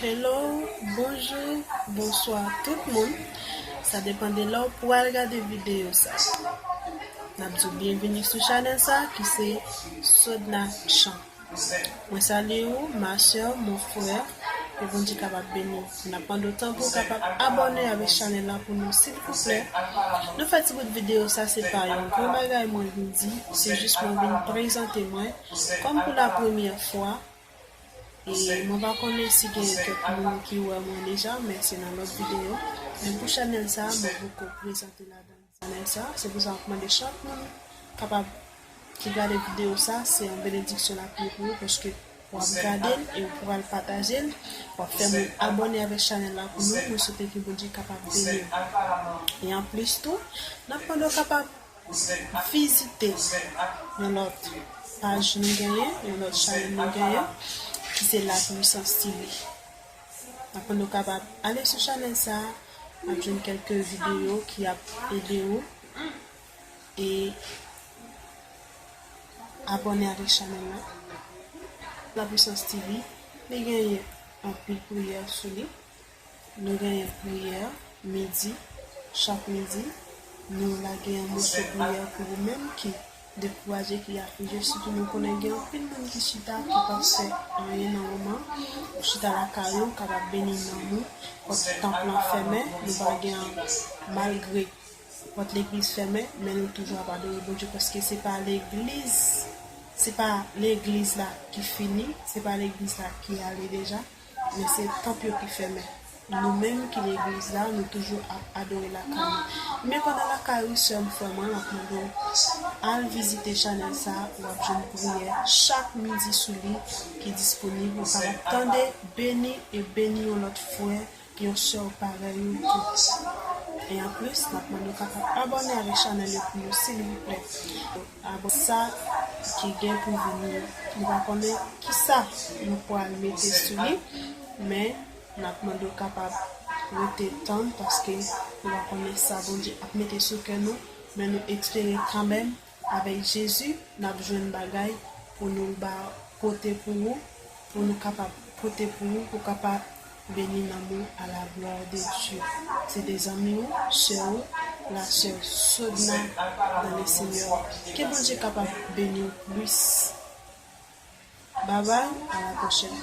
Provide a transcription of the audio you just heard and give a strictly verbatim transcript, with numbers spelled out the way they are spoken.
Hello, bonjou, bonswa tout moun. Sa depann de lè w pral gade videyo sa. N ap di w byenveni sou chanèl sa ki se Sodna Chan. Mwen salye w, ma sè, mon frè, ke Bondye kapab beni w. N ap mande w tanpri w kapab abòne avèk chanèl la pou nou, silvouplè. Nou fè ti bout videyo sa, se pa yon gran bagay mwen vin di, se jis mwen vin prezante mwen kòm pou la premyè fwa. E mwen pa konnen si gen kèk moun ki wè mwen deja, men se nan lòt videyo. Men pou chanèl sa, mwen poko prezante ladan chanèl sa. Se pou sa m ap mande chak moun kapab ki gade videyo sa, se yon benediksyon l ap ye pou ou, paske w ap gade l e w pral pataje l, w ap fè moun abòne avèk chanèl la pou nou. Mwen swete ke Bondye kapab beni w. E anplis tou, n ap mande w kapab vizite yon lòt paj nou genyen, yon lòt chanèl nou genyen, ki se La Puissance T V. N ap mande w kapab ale sou chanèl sa a, ap jwenn kèlke videyo ki ap ede w e abòne avèk chanèl la. La Puissance T V, li genyen anpil priyè sou li. Nou genyen priyè midi, chak midi. Nou lage yon moso priyè pou ou menm ki dekouraje, ki aflije. Sitou nou konnen gen anpil moun ki chita, ki pa fè anyen nan moman. Ou chita lakay ou, kapab beni nanm ou. Pòt tanp lan fèmen, nou pa gen, malgre pòt legliz fèmen, men nou toujou ap adore Bondye, paske se pa legliz, se pa legliz la ki fini, se pa legliz la ki ale deja, men se tanp yo ki fèmen. Nou menm ki legliz la, nou toujou ap adore lakay nou. Men pandan lakay ou, sè m, frè mwen, m ap mande w al vizite chanèl sa a, w ap jwenn priyè chak midi sou li ki disponib. Ou kapab tande, beni e beni yon lòt frè, yon sè parèy ou tou. E anplis, n ap mande w kapab abòne avèk chanèl yo pou nou, silvouplè. Abòne sa ki gen pou vini. Nou pa konnen kisa nou pral mete sou li, men n ap mande w kapab rete tann, paske nou pa konnen sa Bondye ap mete sou kè nou, men nou espere kanmenm. Avèk Jezi, n ap jwenn bagay pou nou ba, pote pou ou, pou nou kapab pote pou ou, pou kapab beni nanm ou à la gloire de Dieu. Se te zanmi ou, sè ou, la sè Sodna dans le Seigneur. Ke Bondye kapab beni w plis. Bye bye, à la prochaine.